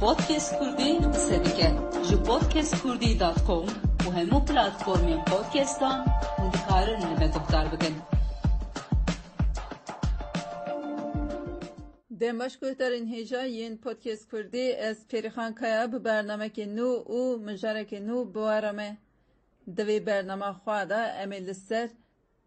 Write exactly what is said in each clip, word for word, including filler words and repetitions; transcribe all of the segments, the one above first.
Podcast Kurdî qise dike. Ji podcast kurdî dot com û hemû platformên podcastan hûn dikarin li me guhdar bikin. Dem baş guhdarên hêja yên Podcast Kurdî, ez Pêrîxan Kaya bi bernamekê nû û mijarekê nû bi we re me. Di vê bernama xwe de em ê li ser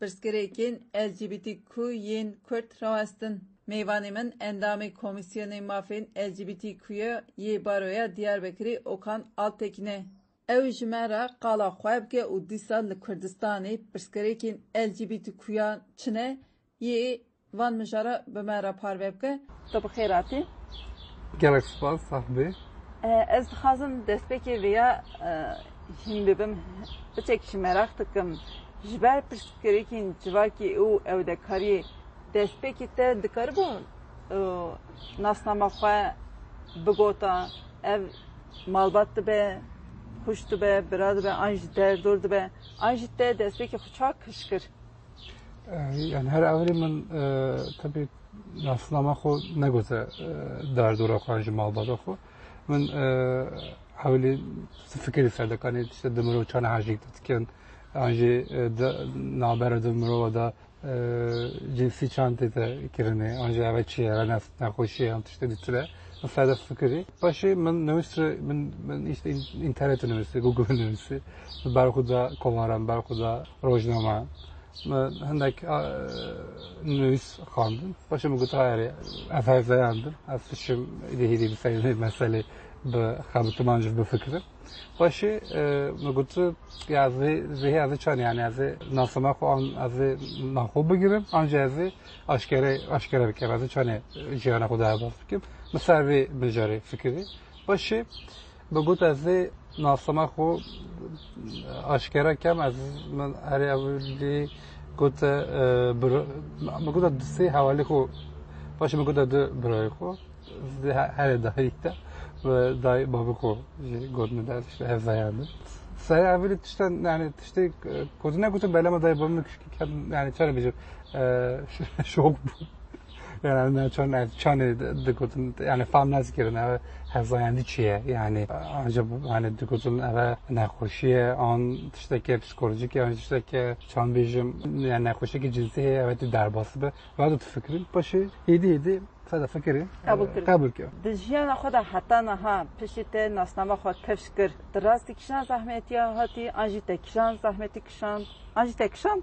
pirsgirêkên L G B T Q yên Kurd rawestin. Mêvanê min endamê Komîsyonê Mafên L G B T Q yê Baroya Diyarbekirê Okan Alptekin e. Ew ji me re qala xwe bike û dîsa li Kurdistanê pirsgirêkên L G B T Q yan çi ne yê van mijara bi me re parve bike. Tu bi xêr hatî. Gelek spas, sax bî. E, ez dixwazim destpêkê vêya, e, hîn bibim. Piçek ji meraq dikim. Ji ber pirsgirêkên civakî û ewdekariyê destpêkê te dikaribû, e, nasnama xwe bigota, ev malbat dibe, xwişk dibe, bira dibe, an jî derdor dibe, an jî te destpêkê xwe çawa kişt kir? E, yani her ewilî min, e, tabii nasnama xwe negote, e, derdora xwe ji malbata xwe. Min, e, ewilî fikirî ser de kanê işte di mirov çane hejîk dikin, an jî, e, di nabera di mirova de, e, cinsî çan tê te kirinê, an jî eve çi ye, eve nef-, nexweşî ye, an tiştê dîtire. Min ser de fikirî. Paşê min nivîs re, min, min işte în-, înternetê nivîsî, Google nivîsî. Min ber xwe da kovara, min ber xwe da rojnama. Min hindek, a, nivîs xwendin. Paşê min got, "Hayır, ez hevzeyandim. Ez tişim êdî hêdî bi ser vê meselê bi xebitiman jî bifikirim." Paşê, e, min got, "Ya ez ê, ez ê çanê, yani ez ê nasnama xwe an, ez ê naxwe bigirim, an jî ez ê aşkere, aşkere bikim, ez ê çanê jiyana xwe derbas bikim." Min ser vê mijarê fikirî. Paşê, Bi got ez ê nasnama xwe aşkera kem, ez min herê ewilî got, e, biro-, bi got di sê hevalî xwe, paşê min got di birayê xwe, di he-, herê dayî de, bi dayî babî xwe jî got min de, işte hevzeyandim. Serê ewilî tiştan, yani tiştê, e, gotin, ne gotin, belê me dayî babî min kişkî kem, yani çare bêjim, e, şok bû. Yani, ne, çan, yani, çanê di-, digotin, yani, fam nazikirin, ev hevzayandî çi ye? Yani, ancak, yani, digotin, ev nexweşî ye, an tişteke psikolojik ye, an tişteke, çan bêjim, yani, nexweşiyeke cinsî heye, ev tu derbas be, ve tu fikirin, paşê, hêdî, hêdî, te de fikirin, Qebûl e, kir. Qebûl kir. Di jiyana xwe de heta niha, piştî te nasnama xwe kifş kir, di rastî kîjan zehmetiya hatî, an jî te kîjan zehmetî kişand, an jî te kişand?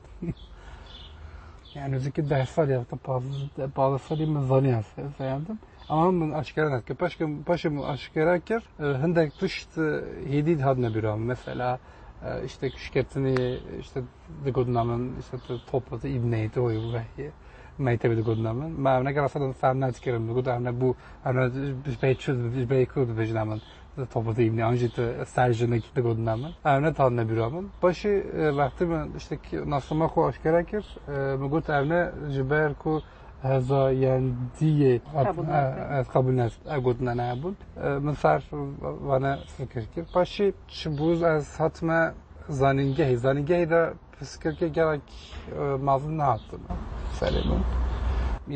Yani, nêzîkî deh salî, heta pazdeh, pazdeh salî min zanî ez, ez hevzeyandim. Ama min aşkera nekir. Paşê, paşê min aşkera kir, e, hindek tişt, e, hêdî hatine bîra min. Mesela, e, işte kişketinî, işte digotina min, işte tu toplatî îbneyê, tu hoyê wehiyê, meytebê digotina min. Me ev ne gerasa fehm nedikirim. Digot ev ne bû, ev ne ji bey çi, ji bey ku dibêjina min. Toplatî îbneyê, an jî tu ser jinik digotina min. Ev ne hatine bîra min. Paşê, e, wextê min, işte, ki nasnama xwe aşkera kir, e, min got, ev ne ji ber ku hevzayandiyê Qebûl e, nakim. Ez qebûl nakim. Ev gotina ne hebûn. E, min ser vane fikir kir. Paşê ji bo ez hatime zanîngehê. Zanîngehê de pirsgirêkê gelek, e, mezin nehatin serê min.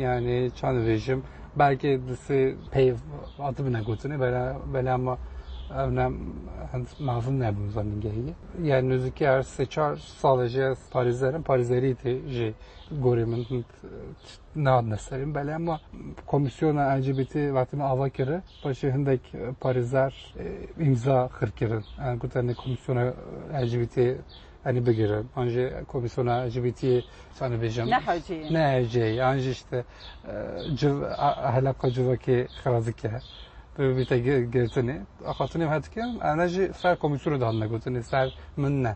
Yani, çend bêjim, belkî di sê peyv hatibine gotinê, bela, bela ma ev ne, hend mezin nebûn zanîngehê. Yani, nêzîkî her sê çar salê jî ez parêzer im, parêzerî tê jî gorê min hind, e, nehatine serê min. Belê, ama komîsyona L G B T wextê min ava kiri, paşê hindek, e, parêzer, e, îmza xir kirin. Yani, gotin, komîsyona L G B T, yani, bigirin. An jî komîsyona L G B T, yani, bêjim, Ne hewceyî. Ne hewceyî. An jî işte, e, civ-, a-, ehleqa civakê xirazik e. Bi, bi te gi-, girtinê. Axaftinê me dikin, ene jî ser komîsyonê de hatine gotinê, ser min ne.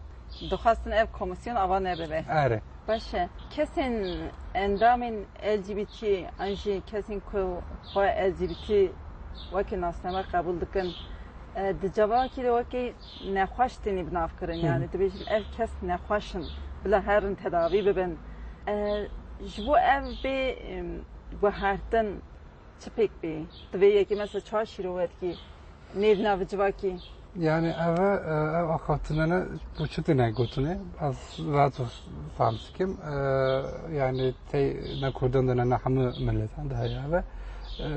Dixwestin ev komîsyon ava nebibe. Erê. Baş e. Kesên endamên L G B T an jî kesên ku xwe L G B T wekî nasname qebûl dikin, e, di civakî de wekî nexweş tênî binavkirin. Hı hı. Yani dibêjin ev kes nexweş in, bila herin tedavî bibin. E, ji bo ev bê, em, guhertin, çi pêk bê? Divê yekê mesela çawa şîrove dikî nêvna vê civakî? Yani ev, e, ev axaftinene bo çi têne gotinê? Ez rahat fehm dikim. E, yani tey ne Kurdan de ne, ne hemû miletan de heye ev. E,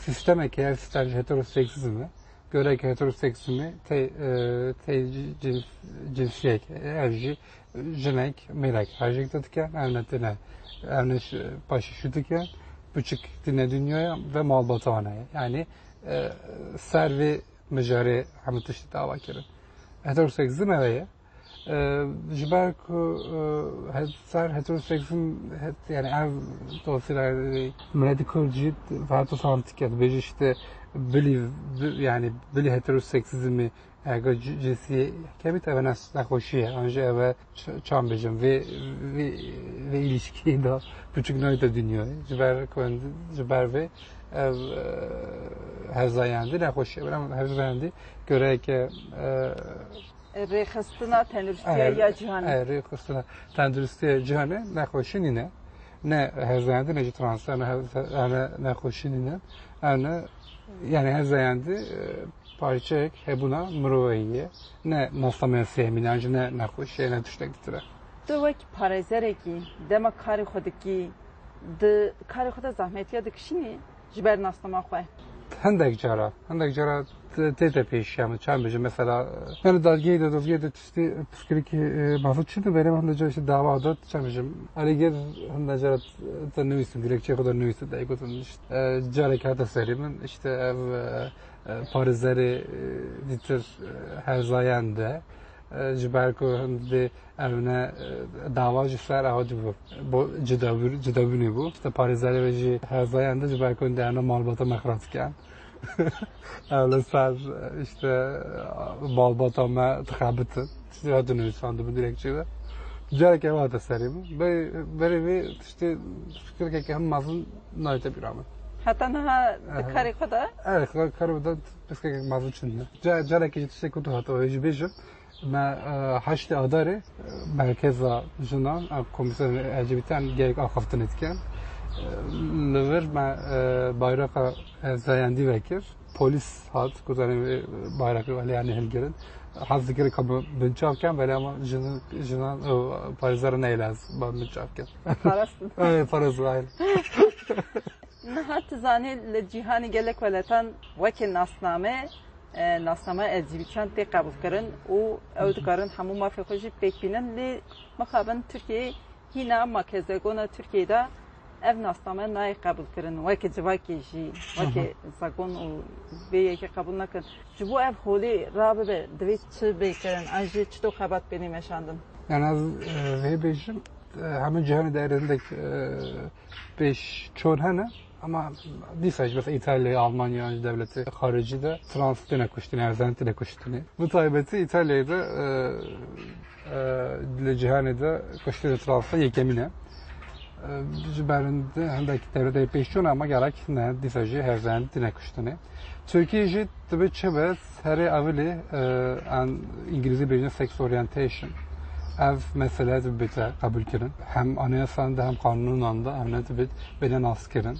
Sîstemeke, ev sîstem jî heteroseksîzm e. Göre ki heteroseksîzmê tê, e, tê cins, cinsiyek, ev jî jinek, mêrek, her jî dikin, ev ne tine, ev ne ş-, paşê şû dikin, piçik tine dinyaya ve malbata wan heye. Yani, e, ser vê mijarê hemû tiştî dava kirin. Heteroseksîzm ev ye. E, ji ber ku, e, het-, ser heteroseksîzm, het-, yani ev dosyayê miletî Kurd jî heta santik e, dibêje işte bilî, bi-, yani bilî heteroseksîzmê, eger ci-, cinsiyê kevît, ev ne-, nexweşî ye. An jî ev ç-, çan bêjim, vê, vê, vê îlişkiyê de piçûk nayte dinyayê. Ji ber ku, ji ber vê ev, e, hevzayendî nexweşî ye. Bira hevzayendî göreke, e, Rêxistina tenduristiya e, ya cîhanê. E, rêxistina tenduristiya cîhanê nexweşî nîne. Ne hevzayendî ne jî trans, ne hevze-, ne nexweşî nîne. Yani, yani hevzayendî, e, parçeyek hebûna mirovahî ye. Ne nasnameya sêyemîn, an jî ne nexweşî ye, ne tiştek ditir e. Tu wek parêzerekî dema karê xwe dikî, di karê xwe de zehmetiya dikişînî? Ji ber nasnama xwe. Hindek cara, hindek cara t-, tête pêşiya min, çend bêjim, mesela, yani dadgehê de, dozgehê de tiştê psikolojî, e, mafû çi de berê hindek cara işte dava da, çend bêjim, alîgir hindek cara te nivîsim, dilekçeyê xwe de nivîsim, de gotin işte, e, carek hate serê min, işte ev, e, e, parêzerê, e, dîtir, e, hevzayend e, e, ji ber ku hindê Ev ne, e, dava ji ser ew bû. Bo cidabû-, cidabûnê bû. İşte parêzerê ve jî hevzayendî ji ber ku hûn dê ev ne malbata me xirab dikin. Ev li ser, e, işte, e, malbata me dixebitin. Tiştê hat nivîsandibû dilekçeyê de. Careke ev hate serê min. Be-, berê vê tiştê fikirkeke him mezin nayte bîra min. Heta niha di Ehe. karê xwe de? Evet, kar-, karê xwe de piskeke mezin çin ne. Ca-, carekê jî tiştê ku tu hate, ew jî bêjim. Me, e, heştê Adarê, e, merkeza jinan, e, komîsyon L G B T'yan gelek axaftinê dikin. E, li vir me, e, bayraqa, e, zayendî vekir. Polîs hat, ku zanî, e, bayraqê alî, yanî hilgirin. Hez dikir ka bi-, binçav ken, belê ama jin-, jinan, e, parêzer neyêle ez ba binçav ken. Parastin. Evet, parastin, aynen. Niha tu zanî li cîhanê gelek weletan weke nasname, e, nasname L G B T'yan tê qebûlkirin û ew dikarin hemû mafê xwe jî pêk bînin. Lê mixabin Tirkiyeyê hîna makezegona Tirkiyeyê de ev nasname nayê qebûlkirin. Weke civakê jî, weke zegon û vê yekê qebûl nakin. Ji bo ev holê rabibe, divê çi bê kirin? An jî çito xebat bênê meşandin? Yani ez, e, vê bêjim, e, hemû cîhanê de erê hindek, e, pêş çon hene, ama dîsa jî mesela Îtalyayê, Almanya, yan jî dewletê xaricî de trans têne kuştinê, erzan têne kuştinê. Bi taybetî Îtalyayê de, e, e, li cîhanê de kuştinê trans de yekemîn e. E, ji ber hindek dewletê pêş çûn ama gerek ne, dîsa jî erzan têne kuştinê. Tirkiye jî dibe çi be, serê evilê, e, an îngilîzî bêjin sex orientation. Ev mesele dibête qebûlkirin. Hem anayasan de hem qanûnan de ev ne dibêt bêne naskirin.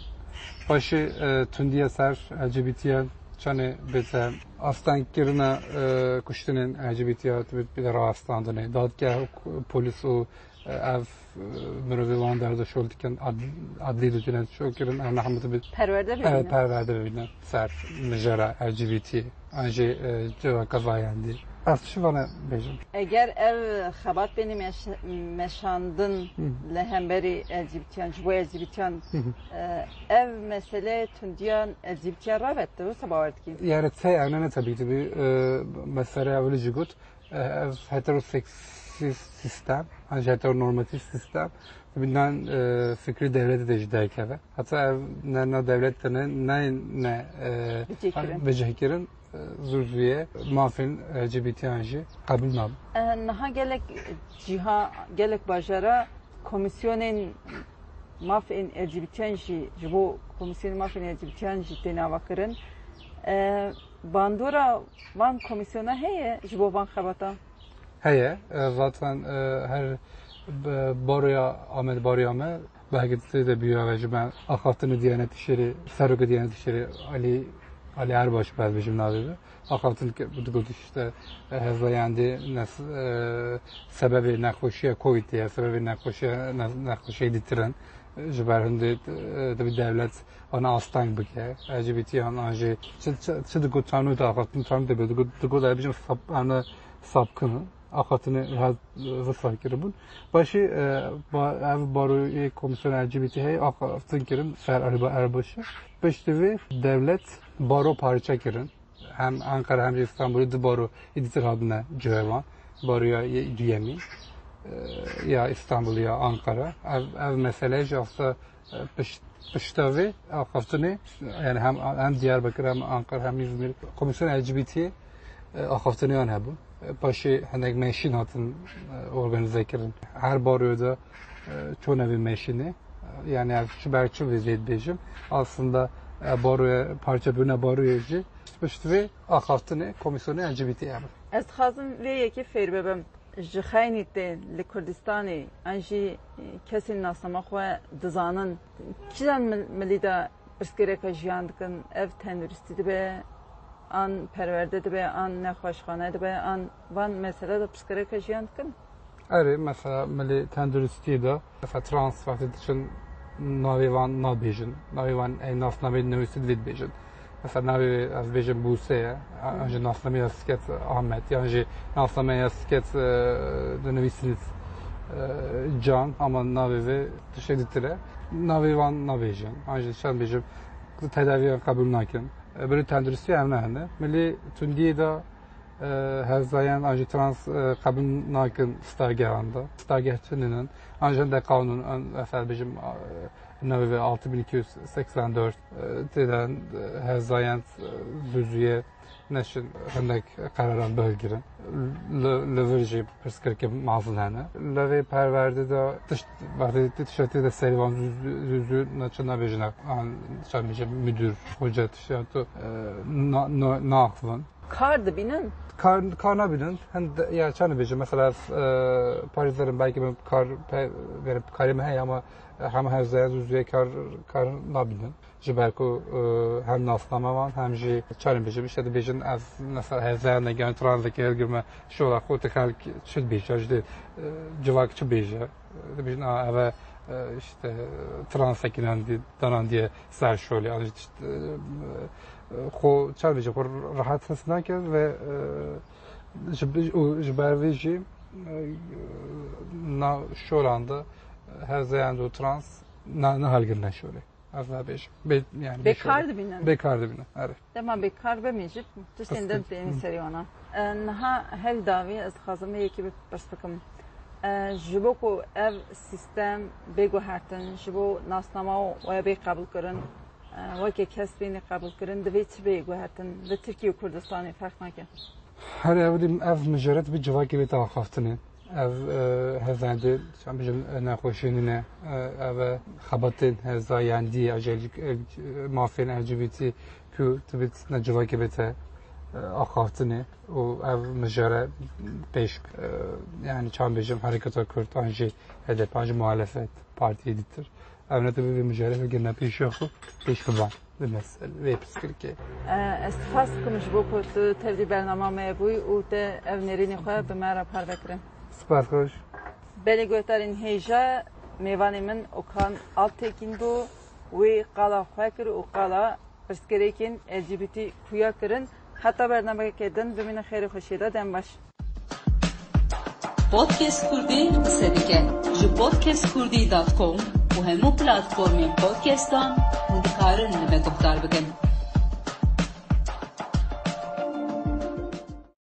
Paşê, e, tundiye ser L G B T'yan çanê bête astengkirina, e, kuştinên L G B T'yan dibêt bête rawestandinê. Dadgeh û polîs û Ev, e, mirovê wan derdê şol dikin, ad-, adlî de tune şol kirin, ev ne hemû dibê. Perwerde bibîne. Evet, perwerde bibîne ser mijara L G B T, an jî, e, civaka zayendî. Ez çi vane bêjim? Eger ev xebat bênî meş-, meşandin Hı. li hemberî L G B T'yan, ji bo L G B T'yan, Hı hı. e, ev mesele tundiyan L G B T'yan ravet, tu wisa bawer dikî? Yani tey, yani ne tabii ki bir, e, mesele evli jî got. Ev heteroseksîst sîstem, an jî heteronormatîf sîstem, di bin, e, fikrî dewletê de jî derkeve. Heta ev ne, ne dewlet de ne, ne, ne, e, Bicihkirin. bicihkirin, e, zû zû ye mafên L G B T'yan jî qebûl nabin. E, niha gelek cîha, gelek bajara komîsyonên mafên L G B T'yan jî, ji bo Komîsyonê Mafên L G B T'yan jî têne avakirin. E, bandora van komîsyona heye ji bo van xebatan? Heye. E, zaten, e, her b-, baroya Amed, baroya me, belkî tê de bîra ve ji me axaftinê Diyanet Îşêrê, serokê Diyanet Îşêrê Alî, Alî Erbaş, belkî bêjim navê bi. Axaftin ke-, digot işte, e, hevzayendî nes-, e, sebebê nexweşiya Covid ye, sebebê nexweşiya, ne-, nexweşiyê dîtirin. Ji ber hindê, e, dibî dewlet ana asteng bike. L G B T an, an jî çi, çi, çi digot çanû de axaftin, çanû de digot, digot, dibêjin sap-, em sapkin in. Axaftinê rehet, e, visa kiribûn. Paşî, e, ba-, ev baroyê komîsyona L G B T heye axaftin kirin ser Erba-, Erbaşê. Piştî vê dewlet baro parçe kirin. Hem Ankara hem jî Îstanbulê du baro êdîtir hatine cihê wan. Baroya yê duyemî, e, ya Îstanbul ya Ankara. Ev, ev mesele jî aslında, e, piş-, pişta vê axaftinê, yani hem, hem Diyarbakır hem Ankara hem İzmir komîsyona L G B T, e, axaftinê wan hebû. E, paşê hinek meşîn hatin, e, organize kirin. Her baroya da, e, çûne vê meşînê. E, yani ev ji ber çi vê zêd bêjim. Aslında, e, baroya parçe bûne baroya jî. Pişt vê axaftinê komîsyonê L G B T hebû. Ez dixwazim vê yekê fêr bibim. Ji xeynî tên li Kurdistanê an jî, e, kesên nasnama xwe dizanin. Kîjan mil-, milî de pirsgirêka jiyan dikin? Ev tenduristî dibe, an perwerde dibe, an nexweşxane dibe, an van mesele de pirsgirêka jiyan dikin? Erê, mesela milê tenduristiyê de, mesela trans wextê diçin navê van nabêjin. Navê van ey nasnameyê nivîsî divê dibêjin. Mesela navê wê ez bêjim Bûse ye. An jî nasnameya siket Ahmet. Yan jî nasnameya siket, e, dinivîsînit, e, Can. Ama navê vê tiştê dîtir e. Navê van nabêjin. An jî çend bêjim tedaviyan qebûl nakin. E, berî tenduristiyê ev ne hene. Milê tundiyê de e, hevzayend an jî trans, e, qebûl nakin stargehan de. Stargeh tune nin. An jî hindek qanûn, an, mesela bêjim, e, navê vê altı bin iki yüz seksen dört, e, tê de, e, hevzayend, e, zûzûyê neşin hindek qeraran bihilgirin. Li, li vir jî pirsgirêkê mezin hene. Li vê perwerdê de tişt, wextê tê tişta tê de serî van zûzû, zûzû neçin nabêjin, an, çend bêjim, müdür, hoca tişta tu, e, na, na, naaxivin. Kar dibînin? Kar, kar nabînin. Hinde, ya çend bêjim, mesela, e, parêzerim belkî min kar pe-, verê karê min heye ama, e, hema hevzaya zûzûyê kar, kar nabînin. Ji ber ku, e, hem nasname wan, hem jî çend bêjim, işte dibêjin ez, mesela, hevzaya negan transekê hilgirme şola xwe te xelk çi dibêje, ji dê, e, civak çi bêje. Dibêjin, a, ev e, e, işte, transekî nan di-, danandiye ser şolê. An jî tişt, e, e, xwe çar bêje, xwe rehet his nake ve, e, ji bi-, û ji ber vê jî, e, na şolan de, e, hevzeyand û trans na, nehilgirine şolê. Ez vabêjim. Bê, yani Bêkar bêşolê. dibînin. Bêkar dibînin, erê. Dema bêkar bimî jî tiştên din Tiştên, tênî hı. serî wana. E, niha hev dawî ez dixwazim vê yekê bi pirs bikim. E, ji bo ku ev sîstem bê guhertin, ji bo nasnama we bê qebûlkirin, e, weke kes bênî qebûlkirin, divê çi bê guhertin? Li Tirkiye û Kurdistanê ferq nake. Her ev, ev mijeret bi civakê bê axaftinê. Ev, e, hevzayendê, çend bêjim, nexweşî nîne, e, ev e xebatên hevzayendî, ecelî, e, mafên L G B T Q tibit ne civakê bête, e, axaftinê û ev mijare pêş, e, yani çend bêjim, Hereketa Kurd an jî H D P an jî muhalefet partiyê dîtir. Ev ne tabi vê mijarê hilgirine pêşiya xwe pêş biban. Bi mesel vê pirsgirêkê. E, ez spas dikim ji bo ku tu tevlî bernama me bûyî û te ev nêrînê xwe bi me re parve kirin. Spas xweş. Belê guhdarên hêja, mêvanê min Okan Alptekin bû. Wî qala xwe kir û qala pirsgirêkên L G B T Q ya kirin. Heta bernameyeke din bimînin xêr û xweşiyê de, dem baş. Podcast Kurdî qise dike. Ji podcast kurdî dot com û hemû platformên podcastan hûn dikarin li me guhdar bikin.